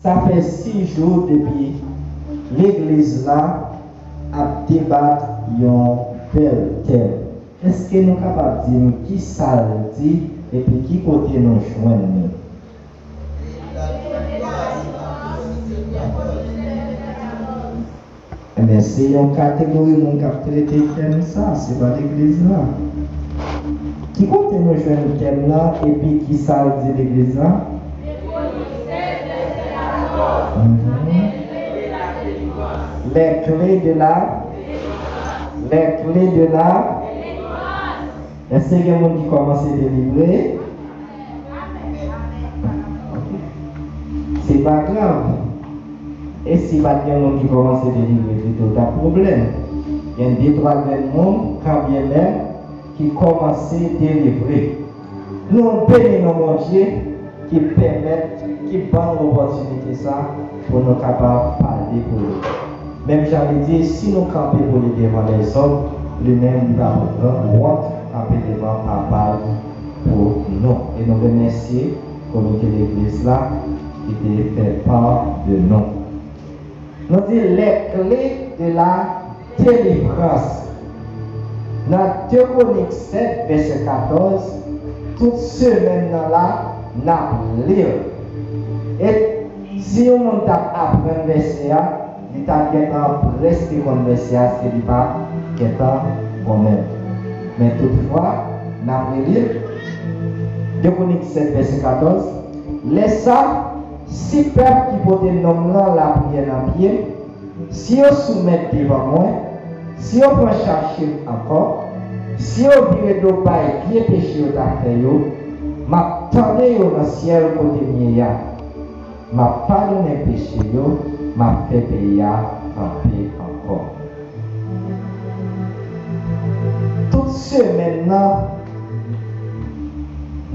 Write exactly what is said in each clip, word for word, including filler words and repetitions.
Sa fè sis jou depi legliz la ap debat yon bèl tèm. Èske nou kapab di m ki sa l di epi ki kote nou jwenn li? Ebyen, se yon kategori moun k ap trete tèm sa, se pa legliz la. Ki kote nou jwenn tèm nan epi ki sa l di legliz la? Mhm. Les clés de la, les clés de la. Èske gen moun ki kòmanse delivre? Se pa grav. E si pa t gen moun ki kòmanse delivre pito, t ap pwoblèm. Gen de twa grenn moun, kanmenm, ki kòmanse delivre. Nou beni non Bondye ki pèmèt, ki ban nou opòtinite sa pou nou kapab pale pou li. Menm jan li di, si nou kanpe pou li devan lèzòm, li menm li pa pou wont kanpe devan Papa l pou nou. E nou remèsye komite legliz la ki te fè pa de nou. Nou di les clés de la délivrance. Nan de Kwonik sèt, vèsè katòz, tout semèn nan la, n ap li l. E si yon moun t ap aprann vèsè a, li t ap gentan prèske konn vèsè a si li pa gentan bon menm. Men toutfwa, n ap reli l. De Kwonik sèt, vèsè katòz. Lè sa, si pèp ki pote non m nan lapriyè nan pye m, si yo soumèt devan mwen, si yo pran chache m ankò, si yo vire do bay vye peche yo t ap fè yo, m ap tande yo nan syèl kote m ye a. M ap padonnen peche yo, m ap fè peyi a kanpe ankò. Tout semèn nan,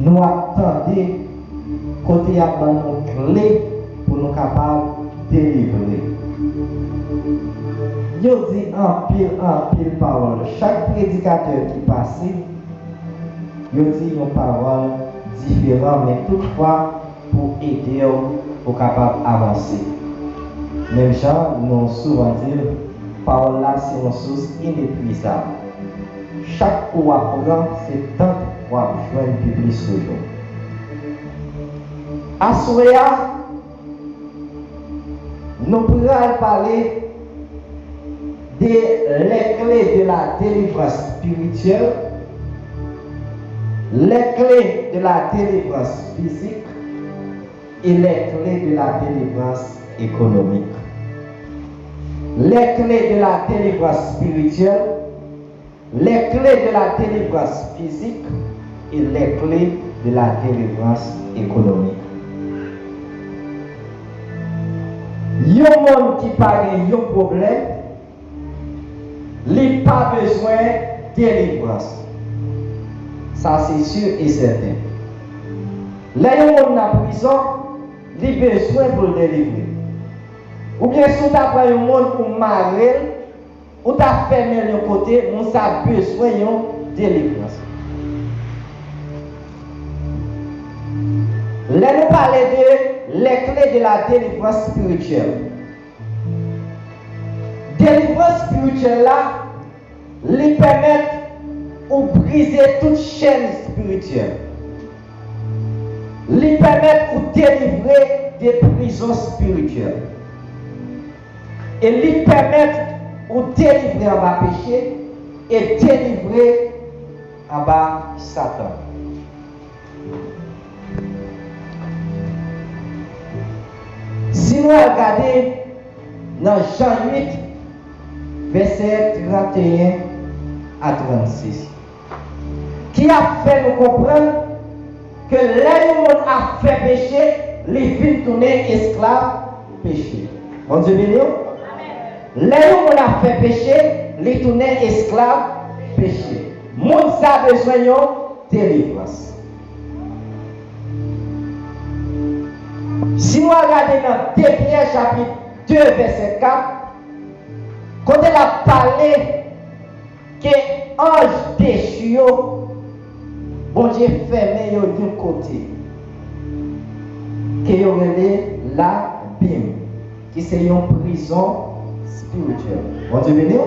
nou ap tande kote y ap ban nou kle pou nou kapab delivre. Yo di anpil, anpil pawòl. Chak predikatè ki pase, yo di yon pawòl diferan, men toutfwa, pou ede w pou w kapab avanse. Menm jan nou souvan di l, pawòl la se yon sous inepwizab. Chak kou w ap pran, se tank w ap jwenn pi plis toujou. Aswè a, nou pral pale de les clés de la délivrance spirituelle, les clés de la délivrance physique et les clés de la délivrance économique. Les clés de la délivrance spirituelle, les clés de la délivrance physique et les clés de la délivrance économique. Yon moun ki pa gen yon pwoblèm, li pa bezwen delivrans. Sa se si e sèten. Lè yon moun nan prizon, li bezwen pou l delivre. Oubyen si w ta pran yon moun ou mare l, ou ta fèmen l yon kote, moun sa bezwen yon delivrans. Lè nou pale de les clés de la délivrance spirituelle, delivrans espirityèl la, li pèmèt ou brize tout chèn espirityèl. Li pèmèt ou delivre de prizon espirityèl. E li pèmèt ou delivre anba peche e delivre anba Satan. Si nou al gade nan Jan uit, vèsè tranteyen a trannsis, ki ap fè nou konprann ke lè yon moun ap fè peche, li vin tounen esklav peche. Bondye beni w. Lè yon moun ap fè peche, li tounen esklav peche. Moun sa bezwen yon delivrans. Si nou al gade nan de Pyè chapit de vèsè kat, kote l ap pale ke anj dechi yo, Bondye fèmen yo yon kote, ke yo rele la Cherubim, ki se yon prizon espirityèl. Bondye beni w.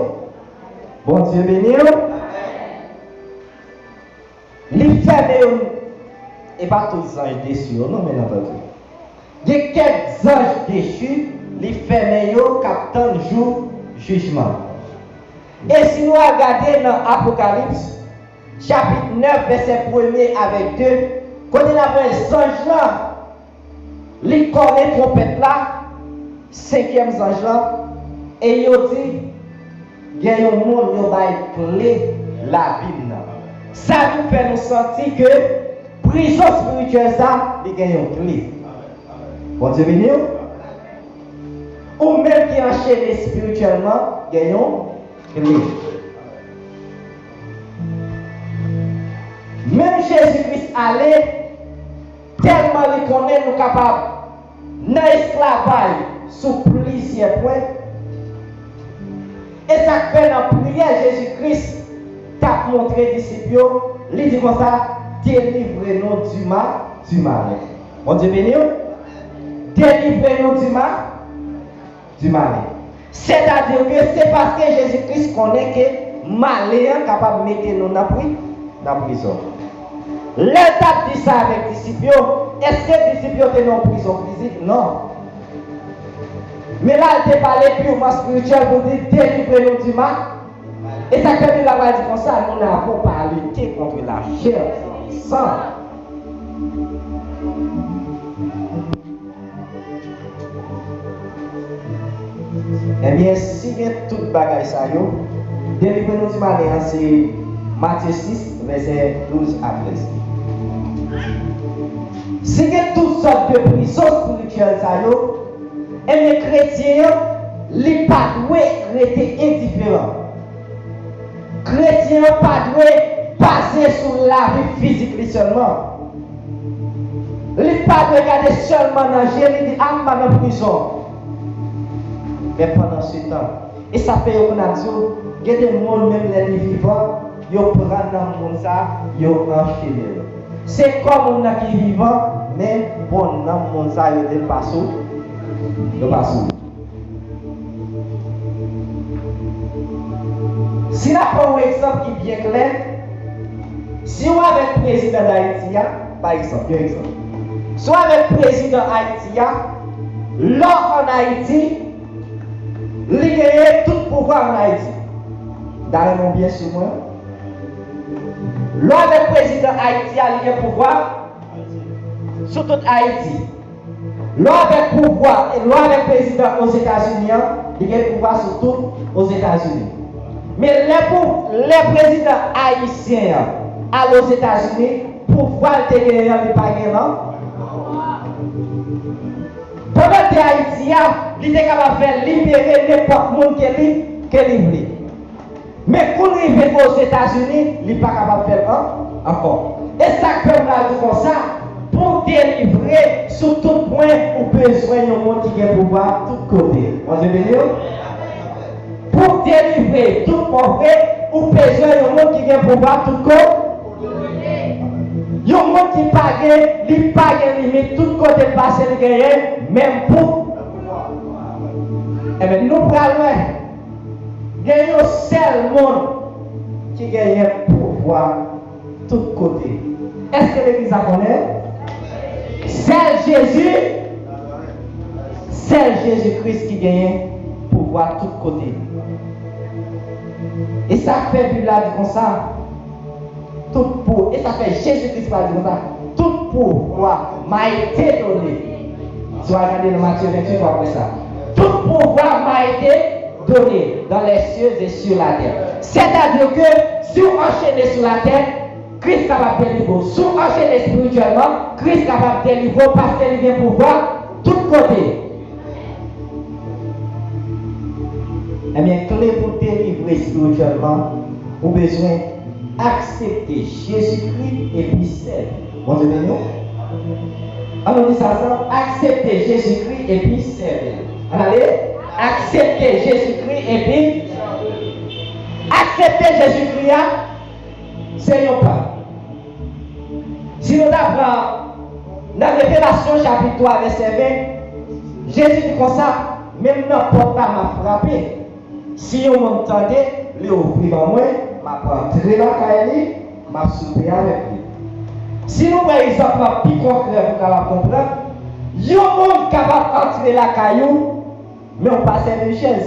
Bondye beni w. Li fèmen yo, e pa tout zanj desu yo, non, men antandi. Gen kèk zanj desu, li fèmen yo k ap tann jou jijman. E si nou al gade nan Apokalips, chapit nèf, vèsè premye avèk de, kote n ap wè zanj lan, li kòne twonpèt la, senkyèm zanj lan, e yo di, gen yon moun yo bay kle labim nan. Sa vin fè nou santi ke prizon espirityèl sa, li gen yon kle. Bondye beni w. Ou menm ki anchene espirityèlman, gen yon kle. Menm Jezi Kris ale, tèlman li konnen nou kapab nan esklavaj sou plizyè pwen. E sa k fè nan priyè Jezi Kris t ap montre disip yo, li di konsa, delivre nou di ma, di male. Bondye beni w. Delivre nou di ma, di male. Sètadi ke se paske Jezi Kris konnen ke male an kapab mete nou nan pri, nan prizon. Lè l t ap di sa avèk disip yo, èske disip yo te nan yon prizon fizik? Non. Men la, l te pale piman espirityèl pou di, delivre nou di ma. E sa k fè Bib la pral di konsa, nous n'avons pas à lutter contre la chair et le sang. Ebyen, si gen tout bagay sa yo, delivre nou di male an se Matye sis, vèsè douz a trèz. Si gen tout sòt de prizon espirityèl sa yo, ebyen, kretyen an, li pa dwe rete endiferan. Kretyen an pa dwe baze sou lavi fizik li sèlman. Li pa dwe gade sèlman nan je li, di, a, m pa nan prizon. Men pandansetan, e sa fè yo konn ap di w, gen de moun menm lè li vivan, yo pran nanm moun sa, yo anchene l. Se kò moun nan ki vivan, men bon nanm moun sa, yo di l pa sou, yo pa sou. Si n ap pran yon egzanp ki byen klè, si w avèk prezidan Dayiti a, pa egzanp, yon egzanp. Si w avèk prezidan Ayiti a, lè w ann Ayiti, li genyen tout pouvwa ann Ayiti. Dayè, nou byen sou mwen. Lè w avèk prezidan Ayiti a, li gen pouvwa sou tout Ayiti. Lè w avèk pouvwa, lè w avèk prezidan Ozetazini an, li gen pouvwa sou tout Ozetazini. Men lè pou, lè prezidan ayisyen an al Ozetazini, pouvwa l te genyen an, li pa gen nan. Pandan l te Ayiti a, li te kapab fè libere nenpòt moun ke li, ke li vle. Men kou l rive Ozetazini, li pa kapab fè l an, ankò. E sa k fè m pral di konsa, pou w delivre sou tout pwen, ou bezwen yon moun ki gen pouvwa tout kote. Bondye beni w. Pou w delivre tout pwen vre, ou bezwen yon moun ki gen pouvwa tout kote. Yon moun ki pa gen, li pa gen limit, tout kote l pase, li genyen menm pou. Ebyen, nou pral wè. Gen yon sèl moun ki genyen pouvwa tout kote. Èske legliz la konnen? Sèl Jezi, sèl Jezi Kris ki genyen pouvwa tout kote. E sa k fè Bib la di konsa, tout pou, e sa fè Jezi Kris pa di konsa, tout pouvwa m'a été donné. Si w al gade nan Matye venntuit, w ap wè sa. Tout pouvoir m'a été donné dans les cieux et sur la terre. Sètadi ke si w anchene sou latè, Kris kapab delivre w. Si w anchene espirityèlman, Kris kapab delivre w paske li gen pouvwa tout kote. Ebyen, kle pou delivre espirityèlman, ou bezwen aksepte Jezikri epi sèvi l. Bondye beni w. Ann nou di sa ansanm, aksepte Jezikri epi sèvi l. Ann ale, aksepte Jezikri epi, aksepte Jezikri a, se yon pa. Si nou ta pran nan Revelasyon chapit twa vèsè ven, Jezi di konsa, menm nan pòt la m ap frape. Si yon moun tande, li ouvri ban mwen, m ap antre lakay li, m ap soupe avèk li. Si nou pran egzanp lan pi konkrè pou kapab konprann, yon moun kapab antre lakay ou, men ou pa sèvi l chèz.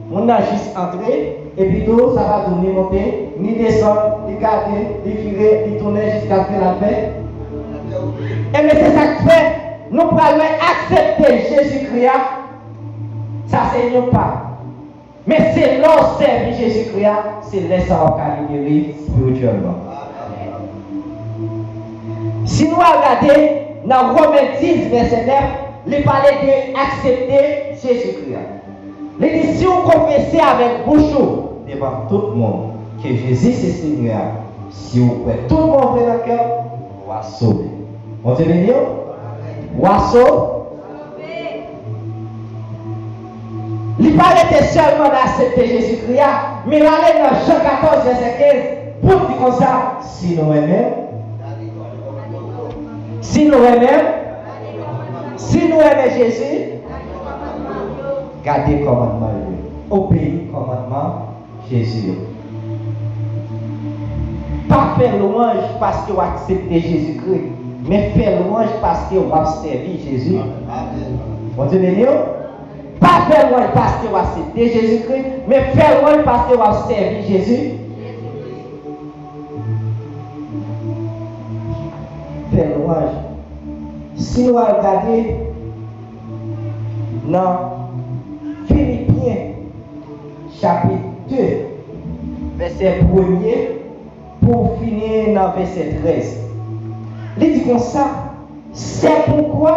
Moun nan jis antre, epi tou, sa pa di w ni monte, ni desann, li gade, li vire, li tounen jiskaske l al fè. Ebyen, se sa k fè nou pral wè aksepte Jezikri a, sa se yon pa. Men se lè w sèvi Jezikri a, se lè sa w ap ka libere espirityèlman. Si nou al gade nan Women dis, vèsè nèf, li pale de aksepte Jezikri a. Li di, si w konfese avèk bouch ou devan tout moun ke Jezi se Senyè a, si w kwè tout bon vre nan kè w, w a sove. Bondye beni w. W a sove. Li pa rete sèlman nan aksepte Jezikri a, men l ale nan Jan katòz, vèsè kenz, pou l di konsa, si nou renmen m, si nou renmen m, si nou renmen Jezi, gade kòmandman l yo. Obeyi kòmandman Jezi yo. Pa fè lwanj paske w aksepte Jezikri, men fè lwanj paske w ap sèvi Jezi. Bondye beni w. Pa fè lwanj paske w aksepte Jezikri, men fè lwanj paske w ap sèvi Jezi. Fè lwanj. Si nou al gade nan Filipyen chapit de, vèsè premye, pou fini nan vèsè trèz. Li di konsa, c'est pourquoi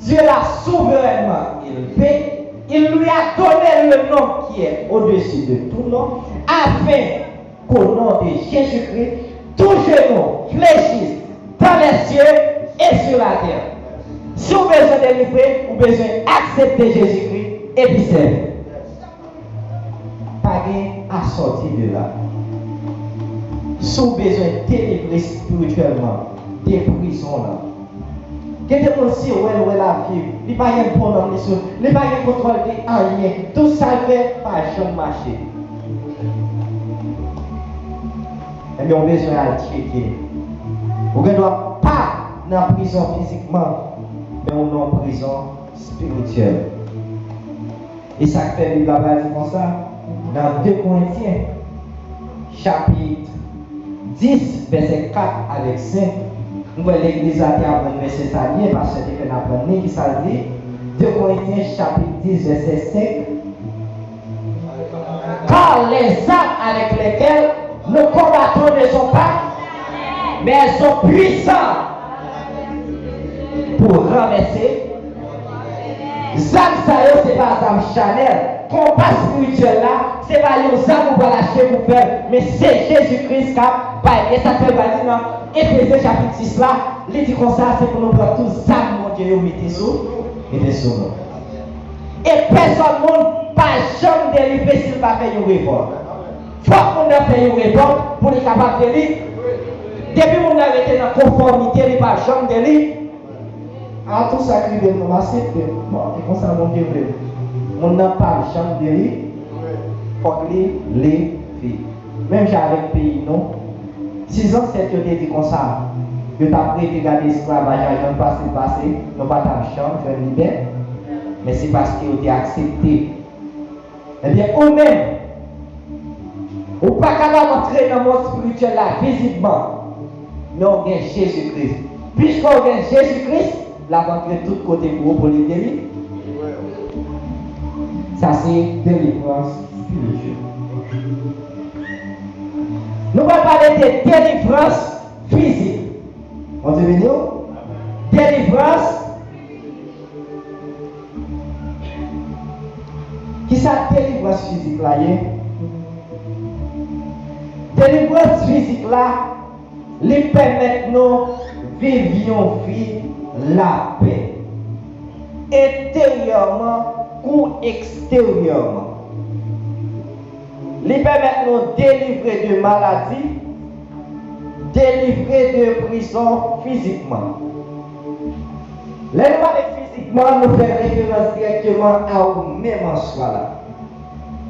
Dieu l'a souverainement élevé, il lui a donné le nom qui est au-dessus de tout nom, afin qu'au nom de Jésus-Christ, tout genou fléchisse dans les cieux et sur la terre. Si w bezwen delivre, ou bezwen aksepte Jezikri epi sèvi. Pa gen asòti de la. Si w bezwen delivre espirityèlman de prizon w lan, gen de moun se wè l wè lavi, li pa gen bon nan misyon, li pa gen kontwòl de anyen, tout sa l fè pa janm mache. Ebyen, w bezwen al tcheke. Ou gen dwa pa nan prizon fizikman, men w nan yon prizon espirityèl. E sa k fè Bib la pral di konsa, nan de Korentyen, chapit dis, vèsè kat avèk senk, m kwè legliz la te aprann vèsè sa byen, pastè te fè n aprann li, ki sa l di? De Korentyen, chapit dis, vèsè senk. Car les armes avec lesquelles nous combattons ne sont pas, mais elles sont puissantes pour renverser. Zam sa yo, se pa zam chanèl. Konba espirityèl la, se pa yon zam ou pral achte pou fè l, men se Jezi Kris k ap bay. E sa k fè l pral di nan Efezyen chapit sis la, li di konsa, se pou nou pran tout zam Bondye yo mete sou, mete sou nou. E pèsòn moun pa janm delivre si l pa fè yon revòlt. Fòk moun nan fè yon revòlt pou li kapab delivre. Depi moun nan rete nan konfòmite, li pa janm delivre. A, tou sa k rive m nan, m aksepte. Bon, e konsa Bondye vle. Moun nan pa janm delivre. Fòk li leve. Menm jan avèk peyi nou, si zansèt yo te di konsa, yo t ap rete gade esklavaj la jan l fasil pase, nou pa t ap janm jwenn libète. Men se paske yo te aksepte. Ebyen, ou menm, ou pa kapab antre nan mond espirityèl la vizibman, men w gen Jezi Kris. Piske w gen Jezi Kris, l ap antre tout kote pou ou, pou li delivre. Sa se delivrans espirityèl. Nou pral pale de delivrans fizik. Bondye beni w. Delivrans. Kisa delivrans fizik la ye? Delivrans fizik la, li pèmèt nou viv yon vi lapè, enteryèman kou eksteryèman. Li pèmèt nou delivre de maladi, delivre de prizon fizikman. Lè nou pale fizik, Kòman nou fè referans dirèkteman a ou menm an swa la?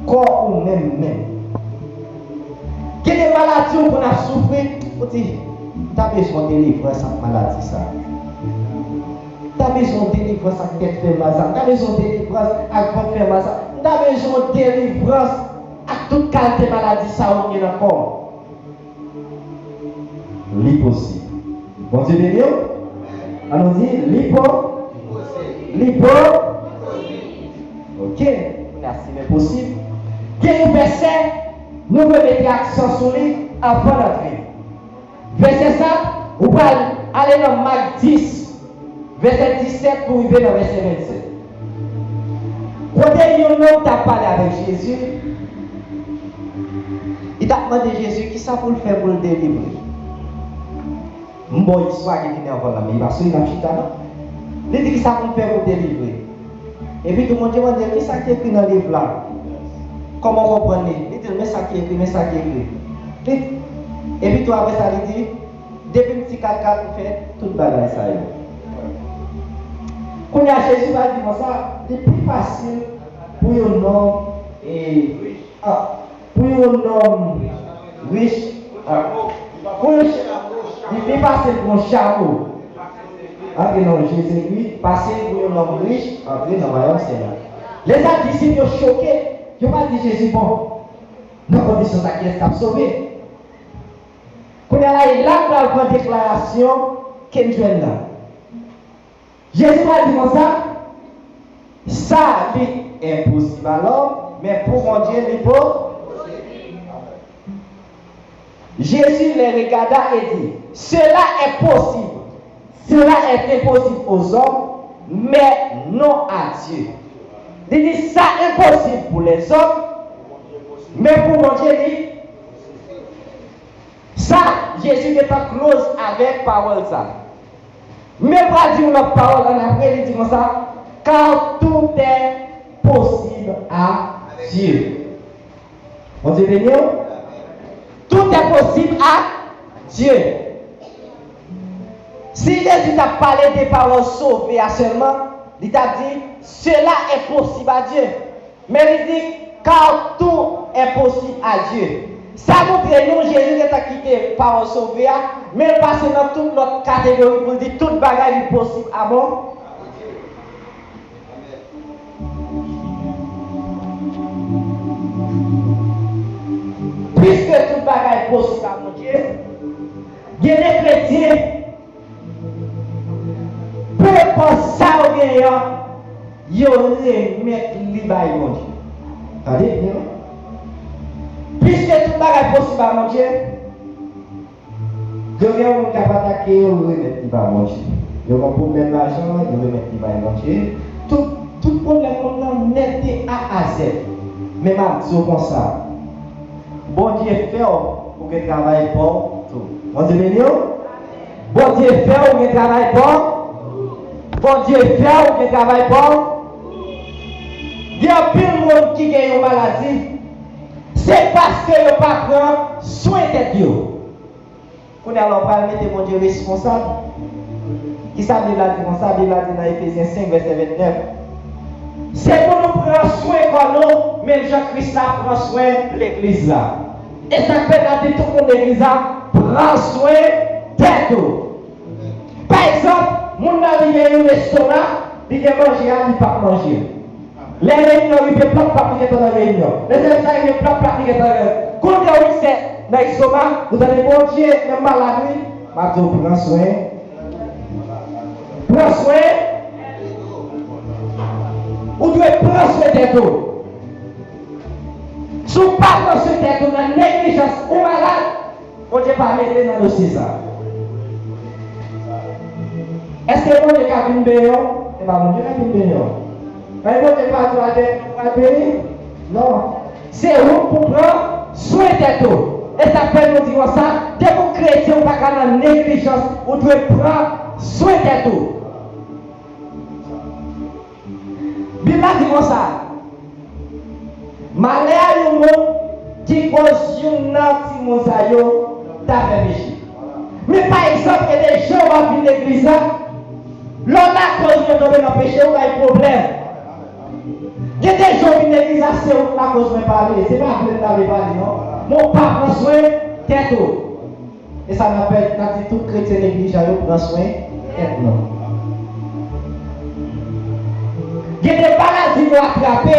Kò ou menm menm. Gen de maladi ou konn ap soufri, ou di, "M ta bezwen delivrans ak maladi sa. M ta bezwen delivrans ak tèt fè mal sa. M ta bezwen delivrans ak vant fè mal sa. M ta bezwen delivrans ak tout kalite maladi sa yo gen nan kò m." Li posib. Bondye beni w. Ann nou di, li po-, li po-, ok. Kounye a, si men posib. Gen yon vèsè, nou dwe mete aksan sou li anvan n antre. Vèsè sa, ou pral ale nan Mak dis, vèsè disèt pou rive nan vèsè vennsèt. Kote yon nonm t ap pale avèk Jezi, li t ap mande Jezi kisa pou l fè pou l delivre. M ba w istwa ki vini anvan l lan, men li pa sou li n ap chita, non. Li di, "Kisa pou m fè pou delivre?" Epi tou, Bondye mande l, "Kisa ki ekri nan liv la? Kòman w konprann li?" Li di l, "Men sa ki ekri, men sa ki ekri." Li, epi tou, apre sa, li di, "Depi m ti katkat, m fè tout bagay sa yo." Kounye a, Jezi pral di konsa, li pi fasil pou yon nonm, e, a, pou yon nonm rich, a, pou yon ch-, li pi fasil pou yon chamo antre nan Jezikri, pase pou yon nonm rich antre nan wayòm syèl la. Lè sa, disip yo choke, yo pral di Jezi, "Bon, nan kondisyon sa, kiyès k ap sove?" Kounye a la, e la l pral pran deklarasyon ke n jwenn nan. Jezi pral di konsa, "Sa li enposib a lòm, men pou Bondye li po." Jésus les regarda et dit, "Cela est possible, cela est impossible aux hommes, mais non à Dieu." Li di, "Sa enposib pou lèzòm, men pou Bondye li." Sa, Jezi gentan close avèk pawòl sa. Men pral di yon lòt pawòl ann apre, li di konsa, "Car tout est possible à Dieu." Bondye beni w. Tout est possible à Dieu. Si Jezi t ap pale de pawòl sove a sèlman, li t ap di, "Cela est possible à Dieu." Men li di, "Car tout est possible à Dieu." Sa montre nou Jezi gentan kite pawòl sove a, men l pase nan tout lòt kategori pou l di tout bagay li posib a bon. Piske tout bagay posib a Bondye, gen de kretyen, pe enpòt sa yo genyen an, yo remèt li bay Bondye. Tande byen, wi. Piske tout bagay posib a Bondye, yo gen yon moun k ap atake yo, yo remèt li bay Bondye. Yo gen pwoblèm lajan, yo remèt li bay Bondye. Tout, tout pwoblèm moun nan nèt de A a Z. Men m ap di w konsa, Bondye fè w pou gen travay pa w tou. Bondye beni w. Bondye fè w gen travay pa w. Bondye fè w gen travay pa w. Gen anpil moun ki gen yon maladi, se paske yo pa pran swen tèt yo. Kounye a la, w pral mete Bondye responsab. Kisa Bib la di konsa? Bib la di nan Efezyen senk, vèsè vennèf, "Se pou nou pran swen kò nou, menm jan Kris la pran swen legliz la." E sa k fè n ap di tout moun legliz la, "Pran swen tèt ou." Pa egzanp, moun nan li gen yon lestoma, li gen manje a, li p ap manje. Lè reyinyon rive, plap plap, li gentan nan reyinyon. Lè sèvis la rive, plap plap, li gentan nan reyinyon. Kounye a, wi, se nan estoma, ou tande, "Bondye, men m malad, wi." M ap di w, pran swen. Pran swen. Ou dwe pran swen tèt ou. Si w pa pran swen tèt ou nan neglijans, ou malad. Bondye pa mele nan dosye sa. Èske Bondye ka vin benyen w? E pa Bondye ka vin benyen w. Men Bondye pa di w al beni, w al beni. Non. Se ou k pou pran swen tèt ou. E sa k fè nou di konsa, depi w kretyen, ou pa ka nan neglijans, ou dwe pran swen tèt ou. Bib la di konsa, "Malè a yon moun ki koz youn nan timoun sa yo ta fè peche." Men pa egzanp, gen de jan w ap vin legliz la, Lè w lakoz mwen tonbe nan peche, ou bay pwoblèm. Gen de jou w vin legliz la, se ou k lakoz mwen pale. Se pa vle m ta vle pale, non. Men w pa pran swen tèt ou. E sa n ap fè, n ap di tout kretyen neglijan yo pran swen tèt nou. Gen de maladi nou atrape,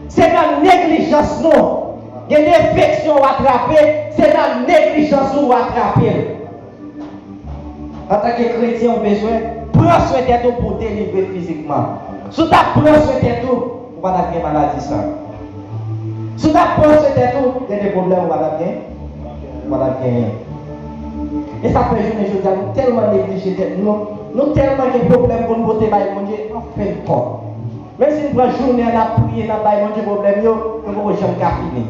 se nan neglijans nou. Gen de enfeksyon w atrape, se nan neglijans ou w atrape l. Antanke kretyen, ou bezwen pran swen tèt ou pou w delivre fizikman. Si w ta pran swen tèt ou, ou pa t ap gen maladi sa. Si w ta pran swen tèt ou, gen de pwoblèm ou pa t ap gen, ou pa t ap genyen. E sa fè jounen jodi a, nou tèlman neglije tèt nou, nou tèlman gen pwoblèm pou n pote bay Bondye, anfendkont. Menm si n pran jounen an, n ap priye, n ap bay Bondye pwoblèm yo, nou poko janm ka fini.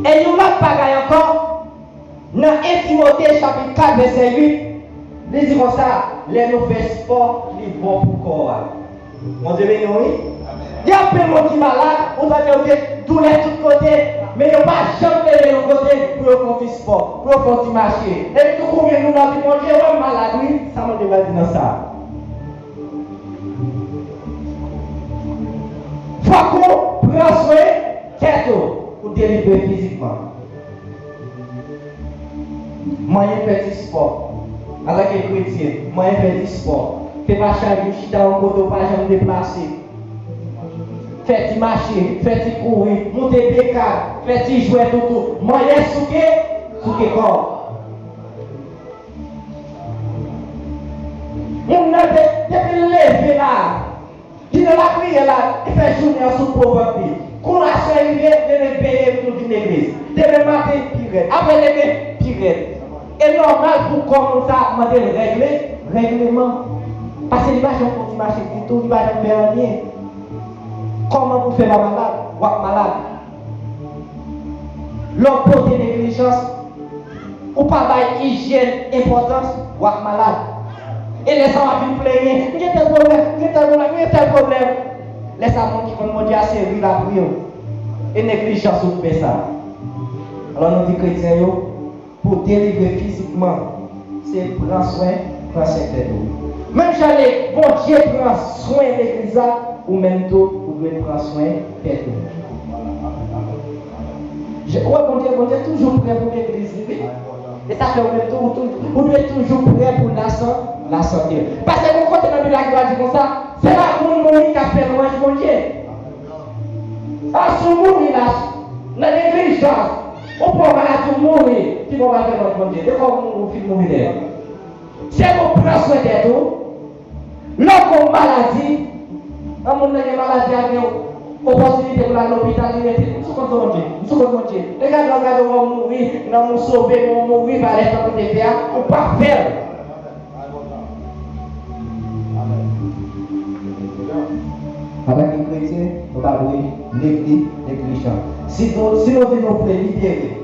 E yon lòt bagay ankò, nan en Timote chapit kat vèsè uit, li di konsa, lè nou fè spò, li bon pou kò a. Bondye beni w, wi. Gen anpil moun ki malad, ou tande yo gen doulè tout kote, men yo pa janm leve yon kote pou yo fè yon ti spò, pou yo fè yon ti mache. Epi tou kounye nou nan di Bondye, wè m malad, wi, sa Bondye pral di nan sa? Fòk ou pran swen tèt ou pou delivre fizikman. Manyen fè ti spò. Antanke kretyen, manyen fè ti spò. Se pa chak jou chita yon kote ou pa janm deplase. Fè ti mache, fè ti kouri, moute pye kat, fè ti jwèt ou tou. Manyen souke, souke kò w. Moun nan de-, depi l leve la, li nan lapriyè la, li fè jounen an sou pwovant li. Kou aswè rive, li leve beye pou l vin legliz. Demen maten, pi rèd. Apre demen, pi rèd. E nòmal pou kò moun sa ap mande l règle, règleman. Paske li pa janm fè ti mache ditou, li pa janm fè anyen. Kòman pou fè pa malad? W ap malad. Lè w pote neglijans, ou pa bay ijyèn enpòtans, w ap malad. E lè sa w ap vin plenyen, "M gen tèl pwoblèm, m gen tèl pwoblèm, m gen tèl pwoblèm." Lè sa moun ki konn Bondye a se ri l ap ri w. E neglijans ou k fè sa. Alò nou di kretyen yo, pou w delivre fizikman, se pran swen, pran swen tèt ou. Menm jan le-, Bondye pran swen legliz la, ou menm tou, ou dwe pran swen tèt ou. Je-, ou wè, Bondye, Bondye toujou prè pou legliz li, wi. E sa fè ou menm tou, ou tou, ou dwe toujou prè pou lasan-, lasante. Paske gon kote nan Bib la ki pral di konsa, se pa moun mouri k ap fè lwanj Bondye. Paske ou mouri la, nan neglijans, ou pran maladi, ou mouri, ki bon bagay nan Bondye. De fwa ou mouri, ou fin mouri dèyè. Se pou pran swen tèt ou. Lè w gon maladi, yon moun nan gen maladi a gen opòtinite pou l al lopital, li rete, "M sou kont Bondye, m sou kont Bondye." Lè gade w, gade w, ou mouri, nanm ou sove, men ou mouri, valè tan pou te fè a, ou pa fè l. Antanke kretyen, nou pa dwe negli-, neglijan. Si nou, si nou di nou vle libere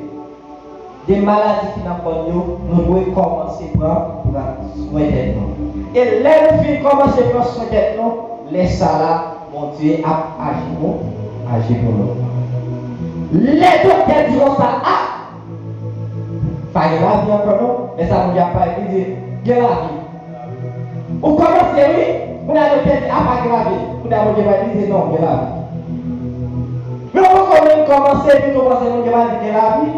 de maladi ki nan kò n yo, nou dwe kòmanse pran, pran swen tèt nou. E lè nou fin kòmanse pran swen tèt nou, lè sa la, Bondye ap aji pou, aji pou nou. Lè doktè di konsa, a, pa gen lavi ankò non. Men sa Bondye ap parèt, li di, "Gen lavi." Ou kòmanse, wi. Kounye a doktè di, "A, pa gen lavi." Kounye a Bondye parèt, li di, "Non, gen lavi." Men ou poko menm kòmanse, epi tou panse Bondye pa di gen lavi.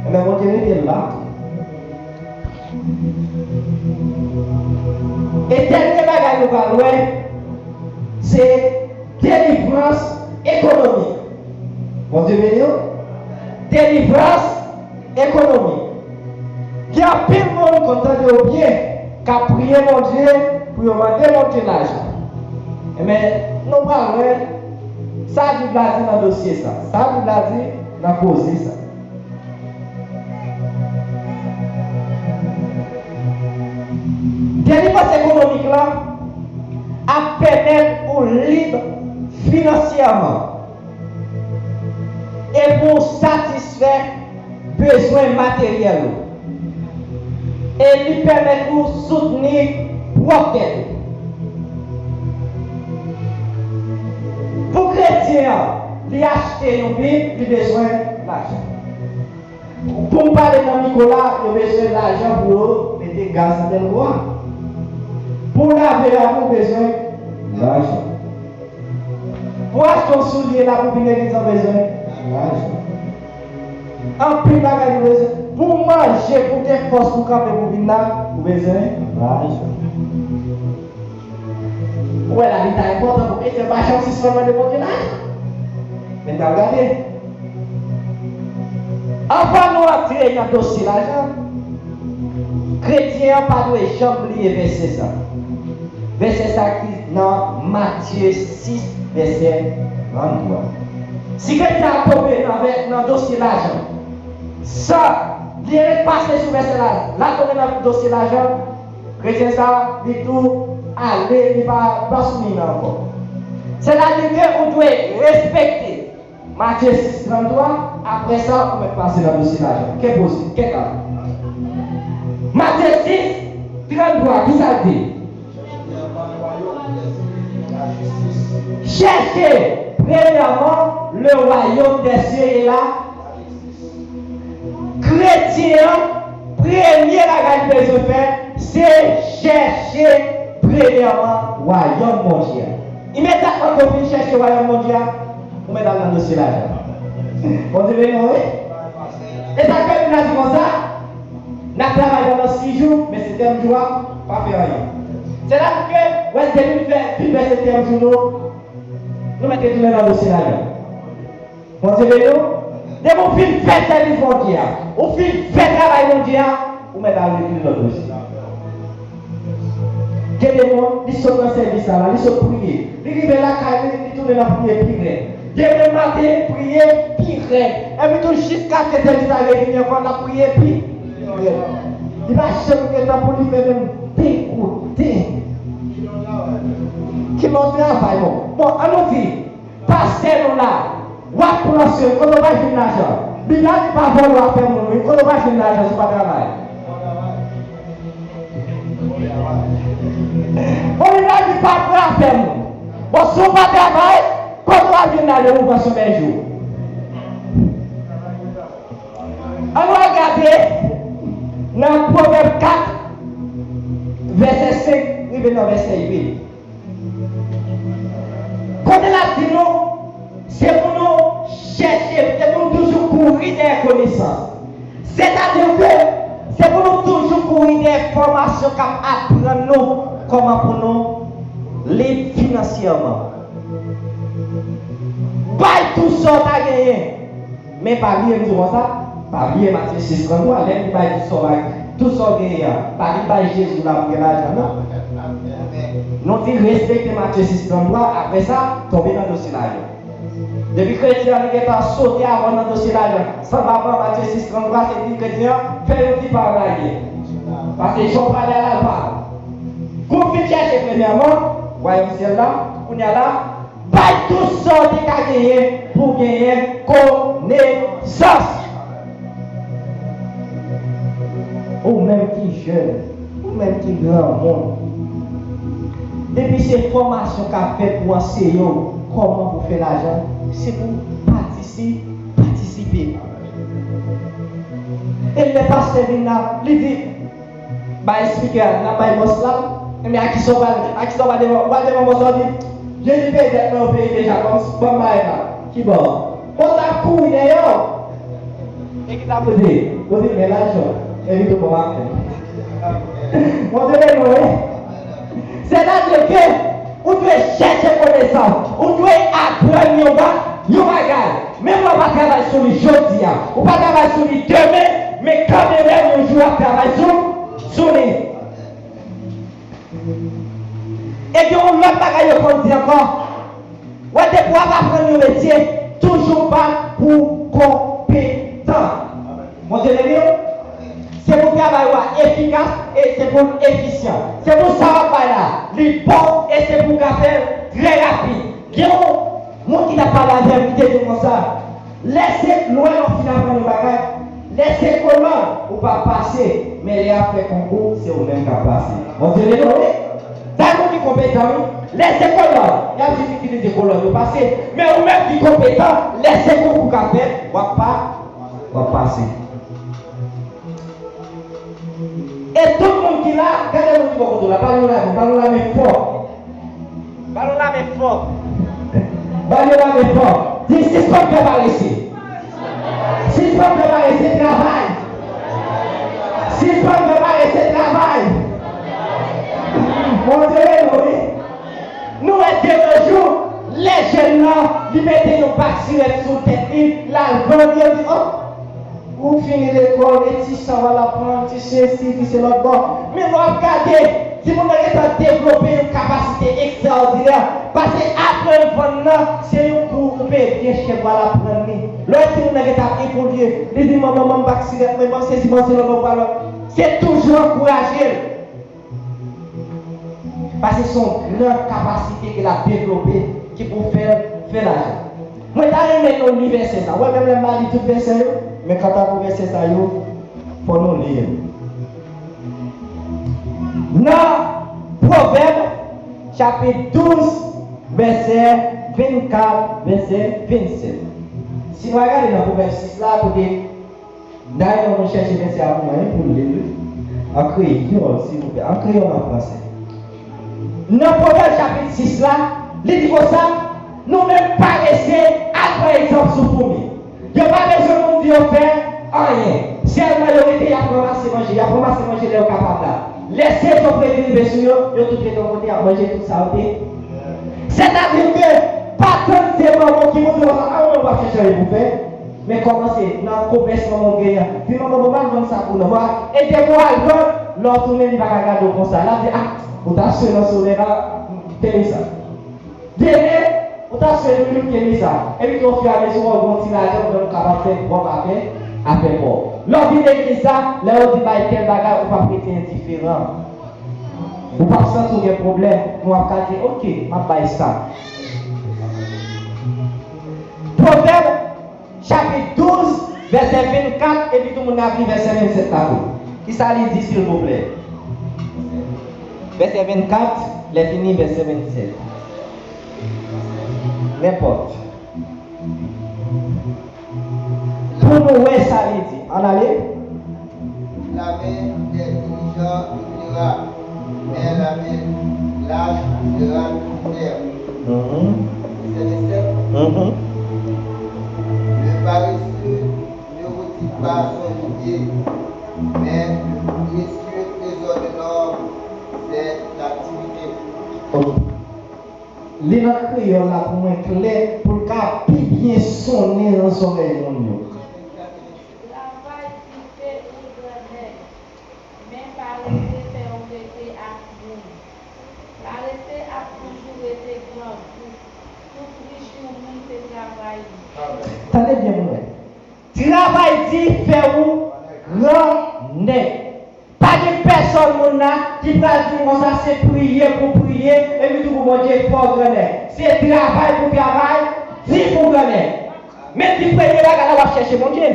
Ebyen, Bondye rete la. E dènye bagay nou pral wè, se delivrans ekonomik. Bondye beni w. Delivrans ekonomik. Gen anpil moun, konn tande yo byen, k ap priye Bondye pou yo mande Bondye lajan. Ebyen, nou pral wè sa Bib la di nan dosye sa. Sa Bib la di nan koze sa. Delivrans ekonomik la ap pèmèt ou lib finansyèman e pou w satisfè bezwen materyèl ou. E li pèmèt ou soutni pwòp tèt ou. Pou kretyen an, li achte yon Bib, li bezwen lajan. Pou m pale nan mikwo la, yo bezwen lajan pou yo mete gaz nan tèlko a. Pou w lave lakou, ou bezwen lajan. Pou w achte yon soulye la pou vin legliz, ou bezwen lajan. Anpil bagay nou bezwen. Pou w manje, pou w gen fòs pou w kanpe pou w vin la, ou bezwen lajan. Ou wè, lavi ta enpòtan pou kretyen pa janm sispann mande Bondye lajan. Men n al gade. Anvan nou antre nan dosye lajan, kretyen an pa dwe janm bliye vèsè sa. Vèsè sa ki nan Matye sis, vèsè tranntwa. Si kretyen an tonbe nan vè-, nan dosye lajan, san li ret pase sou vèsè la, l ap tonbe nan dosye lajan, kretyen sa, li tou ale, li pa, pa sou liy nan ankò. Sètadi ke ou dwe respekte Matye sis tranntwa, apre sa, ou mèt pase nan dosye lajan. Ke posib, ke ka. Matye sis tranntwa, ki sa l di? Cherchez premièrement le royaume des cieux et la Kretyen an, premye bagay li bezwen fè, se chèche premyèman wayòm Bondye a. Imedyatman ke w fin chèche wayòm Bondye a, ou mèt al nan dosye lajan. Bondye beni w, wi. E sa k fè Bib la di konsa, n ap travay pandan sis jou, men setyèm jou a, pa fè anyen. Se la ke, wè, depi n fè, fin fè setyèm jou nou, nou mèt retounen nan dosye lajan. Bondye beni w. Depi w fin fè sèvis Bondye a, ou fin fè travay Bondye a, ou mèt al regle lòt dosye. Gen de moun, li sot nan sèvis la, li sot priye. Li rive lakay li, li tounen nan priye pi rèd. Demen maten, priye pi rèd. Epi tou jiskaske sèvis la revini ankò, l ap priye pi rèd. Li pa janm gen tan pou li fè menm de kote. Ki lòt travay, bon. Bon, ann nou di, Pastè nou la, w ap pran swen, kote w pral jwenn lajan? Bib la di pa vòlè w ap fè moun, wi, kote w pral jwenn lajan si w pa travay? Bon, Bib la di pa pran afè moun. Bon, si w pa travay, kote w ap jwenn lajan pou w pran swen bèje w? Ann nou al gade nan Pwovèb kat, vèsè senk rive nan vèsè uit. Kote l ap di nou, se pou nou chèche, se pou nou toujou kouri dèyè konesans. Sètadi ke se pou nou toujou kouri dèyè fòmasyon k ap aprann nou kòman pou nou lib finansyèman. Bay tou sa w ta genyen. Men pa bliye, m di w konsa, pa bliye Matye sis tranntwa, lè l di bay tout sa w bay, tout sa w genyen an, pa vin bay Jezi w la pou gen lajan, non. Nou di respekte Matye sis tranntwa, apre sa, tonbe nan dosye lajan. Depi kretyen an li gentan sote avan nan dosye lajan, san pa pran Matye sis tranntwa, se di kretyen an, fè yon ti pa raye. Paske jan w prale a la, l pa bon. Kou w fin chèche premyèman wayòm syèl la, kounye a la, bay tou sa w te ka genyen pou w genyen konesans. Ou menm ki jèn, ou menm ki granmoun, depi se fòmasyon k ap fèt pou anseye w kòman pou fè lajan, se pou w patisi-, patisipe. E lè pastè vin la, li di, bay espikè a, n ap bay bòs la. Enben, a kisa w pral, a kisa w pral devan, w pral devan bòs la, w di, Jezi peye dèt mwen yo peye deja, ban m, ban m bagay la. Ki bò? Bòs la ap kouri dèyè w. E kisa pou di? Pou di, men lajan. Envite w ban m afè. Bondye beni w, wi. Sètadi ke ou dwe chèche konesans, ou dwe aprann yon ba-, yon bagay. Menm lè w pa travay sou li jodi a, ou pa travay sou li demen, men kanmenm yon jou w ap travay sou, sou li. E gen yon lòt bagay yo konn di ankò. Wè, depi w ap aprann yon metye, toujou bat pou w konpetan. Bondye beni w. Se pou travay w a efikas e se pou l efisyan. Se pou sa w ap bay la, li bon e se pou w ka fè l trè rapid. Gen yon moun ki t ap pale avè m, li te di m konsa, lè se lwen w ap fin aprann yon bagay, lè se kolòn ou p ap pase, men lè y ap fè konkou, se ou menm k ap pase. Bondye beni w, wi. Sa moun ki konpetan, wi. Lè se kolòn, y ap jis itilize kolòn yo pase. Men ou menm ki konpetan, lè se konkou k ap fèt, w ap pa, w ap pase. E tout moun ki la, gade moun ki bò kote w la, ba l yon lamen, ba l yon lamen fò. Ba l yon lamen fò. Ba l yon lamen fò. Di, sispann fè parese. Sispann fè parese, travay. Sispann fè parese, travay. Bondye beni w, wi. Nou wè de nos jours, lè jèn nan, li mete yon bak sirèt sou tèt li, l al vann, yo di, oh, ou fini lekòl, e ti sa w al aprann, ti sesi, ti se lòt bò. Men lè w ap gade, timoun nan gentan devlope yon kapasite ekstraòdinè, paske aprann vann nan, se yon kou ou peye byen chè pou al aprann li. Lè w wè timoun nan gentan ap evolye, li di, manman, ban m bak sirèt mwen, ban m sesi, ban m se lòt bò pou al. Se toujou ankouraje l. Paske se yon gran kapasite ke l ap devlope ki pou fè l fè lajan. Mwen ta renmen nou li vèsè sa. Ou wè, menm lè m pa li tout vèsè yo, men kanta pou vèsè sa yo, fò nou li yo. Nan Pwovèb, chapit douz, vèsè vennkat, vèsè vennsèt. Si nou al gade nan Pwovèb sis la, kote Dayè, nou chèche vèsè a pou mwen, wi, pou l li l, wi. An kreyòl, silvouplè. An kreyòl, an fransè. Nan Pwovèb chapit sis la, li di konsa, nou menm parese, al pran egzanp sou foumi. Yo pa bezwen moun di yo fè anyen. Sèlman yo rete, y ap ranmase manje. Y ap ranmase manje lè yo kapab la. Lè sezon plezi rive sou yo, yo tout rete yon kote, y ap manje tout sa yo te. Sètadi ke, pa tann se manman ki montre w sa, a, w ap chèche anyen pou fè. Men kòmanse nan komès manman w genyen an. Di, manman, bon, m al vann sa pou nou. Bon, e depi w al vann, lè w tounen, li pa ka gade w konsa. L ap di, ah, ou ta swe nan solèy la, kite li sa. Demen, ou ta swe nou, kite li sa. Epi, ofiramezi, w ap gen yon ti lajan, ou menm ou kapab fè pwòp afè, afè pa w. Lè w vin legliz la, lè yo di bay tèl bagay, ou p ap rete endiferan. Ou p ap santi w gen pwoblèm, men w ap ka di, oke, m ap bay sa. Pwovèb chapit douz, vèsè vennkat, epi tou moun ap li vèsè vennsèt la tou. Kisa li di, silvouplè? Vèsè vennkat, lè fini, vèsè vennsèt. Nenpòt. Pou nou wè sa li di. Ann ale. La main des diligents éclairera, mais la main lâche sera ternue. Mhm. Vèsè vennsèt. Mhm. Le paresseux ne retire pas son gibier, mais le précieux trésor de l'homme, c'est l'activité. Ok. Li nan kreyòl la pou mwen klè, pou l ka pi byen sonnen nan zòrèy moun yo. Travay dife pou gran nèg, men parese fè w rete ak moun. Parese ap toujou rete grangou. Tout richès moun se travay li. Tande byen pou mwen. Travay di fè ou gran nèg. Pa gen pèsòn moun la ki pral di konsa se priye pou priye, epi tou pou Bondye fè w gran nèg. Se travay pou travay, di pou gran nèg. Men di premye bagay la w ap chèche Bondye.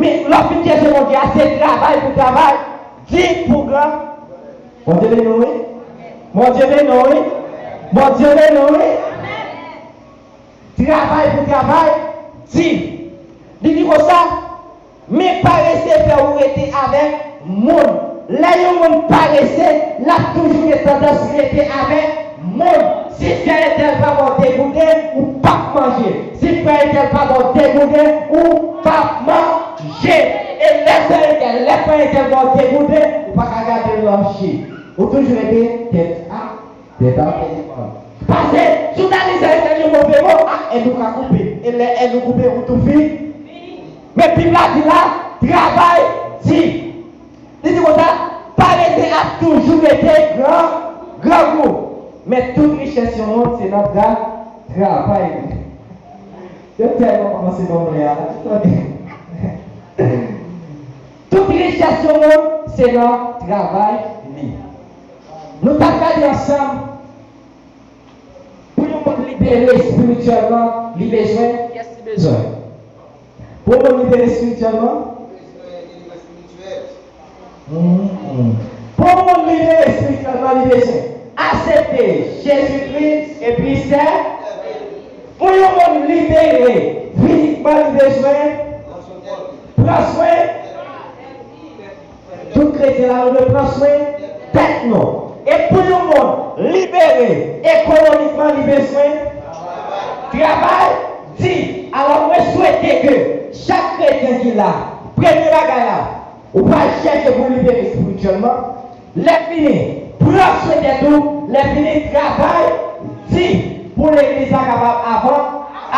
Men lè w fin chèche Bondye a, se travay pou travay, di pou gran. Bondye beni w, wi. Bondye beni w, wi. Bondye beni w, wi. Travay pou travay, di. Li di konsa, men parese fè ou rete avèk moun. Lè yon moun parese, l ap toujou gen tandans rete avèk moun. Si sè entèl pa ba w de gouden, ou p ap manje. Si frè entèl pa ba w de gouden, ou p ap manje. E lè sè entèl, lè frè entèl ba w de gouden, ou pa ka gade l nan je. Ou toujou rete tèt a Tèt a fè li mal. Pase, si w ta di sè entèl yon move mo, a, èd ou ka koupe. E lè èd ou koupe, ou tou fini. Men Bib la di la, travay di. Li di konsa, parese ap toujou rete gran, grangou. Men tout richès yon moun se nan tra, travay li. Yo tèlman kòmanse ban m lè a. Tout richès yon moun se nan travay li. Nou t ap gade ansanm, pou yon moun libere espirityèlman, li bezwen, kiyès li bezwen? Pou yon moun libere espirityèlman? Mhm. Pou yon moun libere espirityèlman, li bezwen aksepte Jezikri epi sè. Pou yon moun libere fizikman, li bezwen pran swen. Tout kretyen la, nou dwe pran swen tèt nou. E pou yon moun libere ekonomikman, li bezwen travay di. Alò, mwen swete ke chak kretyen ki la, premye bagay la, ou pral chèche pou libere espirityèlman. Lè fini, pran swen tèt ou. Lè fini, travay di pou legliz la kapab avan,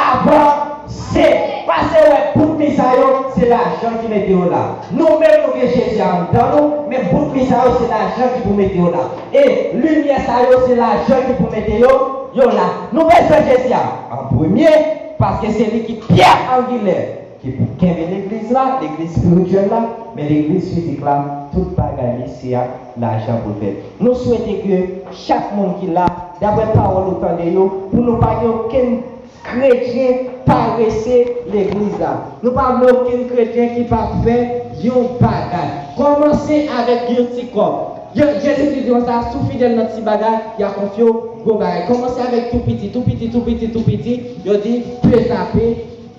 avanse. Pase wè bout mi sa yo, se lajan ki mete yo la. Nou menm nou gen Jezi anndan nou, men bout mi sa yo, se lajan ki pou mete yo la. E limyè sa yo, se lajan ki pou mete yo, yo la. Nou bezwen Jezi a an premye, paske se li ki pyè angilè ki pou kenbe legliz la, legliz espirityèl la, men legliz fizik la, tout bagay li se ak lajan pou l fèt. Nou swete ke chak moun ki la, daprè pawòl ou tande yo, pou nou pa gen okenn kretyen parese legliz la. Nou pa vle okenn kretyen ki pa fè yon bagay. Kòmanse avèk yon ti kòb. Yo, Jezi di konsa, si w fidèl nan ti bagay, y a konfye w gwo bagay. Kòmanse avèk tou piti, tou piti, tou piti, tou piti. Yo di, pe tape,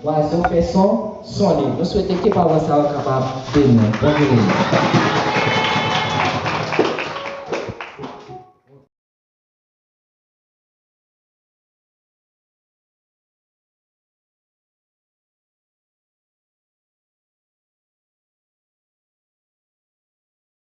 wazò fè son, sonnen. Nou swete ke pawòl sa yo kapab beni w. Bondye beni w.